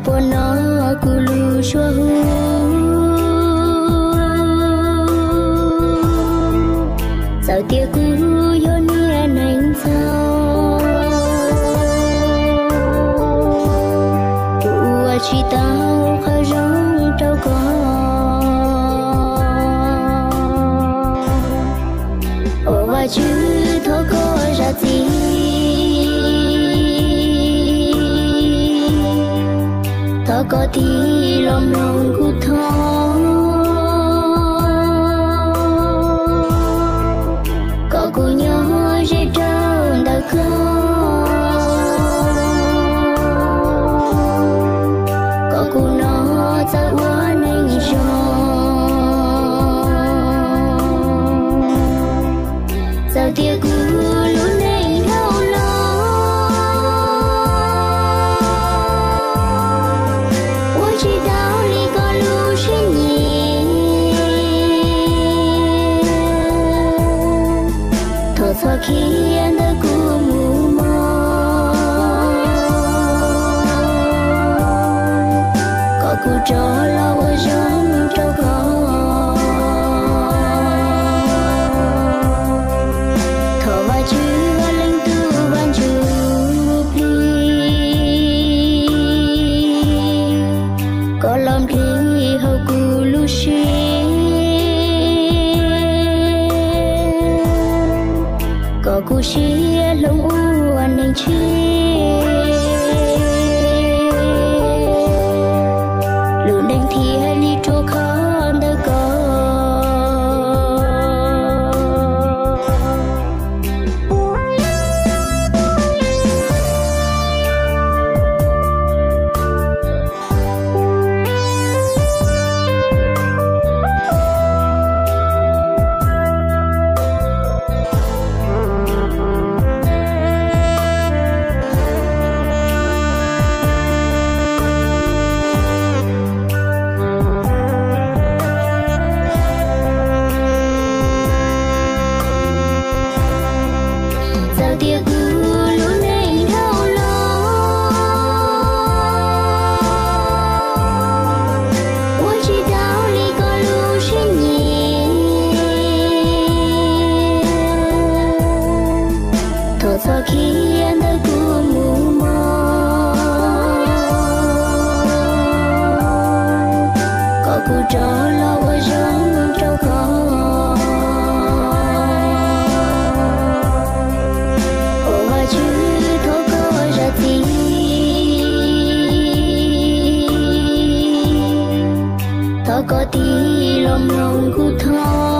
Puas hnov kuv lub suab hu, txawm tias kuv yog niag neeg txhaum, kuv ua tsis tau qhov zoo rau koj. Ua Vajtswv thov koj zam txim, thov koj tig los mloog kuv thov, kom kuv nyob ze rau ntawm koj, kom kuv no txawj ua neeg zoo. Txawm tias kuv lub neej dhau los, ua tsis tau li koj lub siab nyiam, thov txhob khiav ntawm kuv mus mog, kom kuv rov los ua zoo rau koj. Thov Vajtswv ua leej tub Vaj Ntsujplig, koj los nplij hauv kuv lub siab, kom kuv siab hloov ua neeg tshiab, lub neej thiaj li ruaj khov ntawm koj. Txawm tias kuv lub neej dhau los, ua tsis tau li koj lub siab nyiam, thov txhob khiav ntawm kuv mus mog, kom kuv rov los ua zoo rau koj. Ua Vajtswv thov koj zam txim, thov koj tig los mloog kuv thov,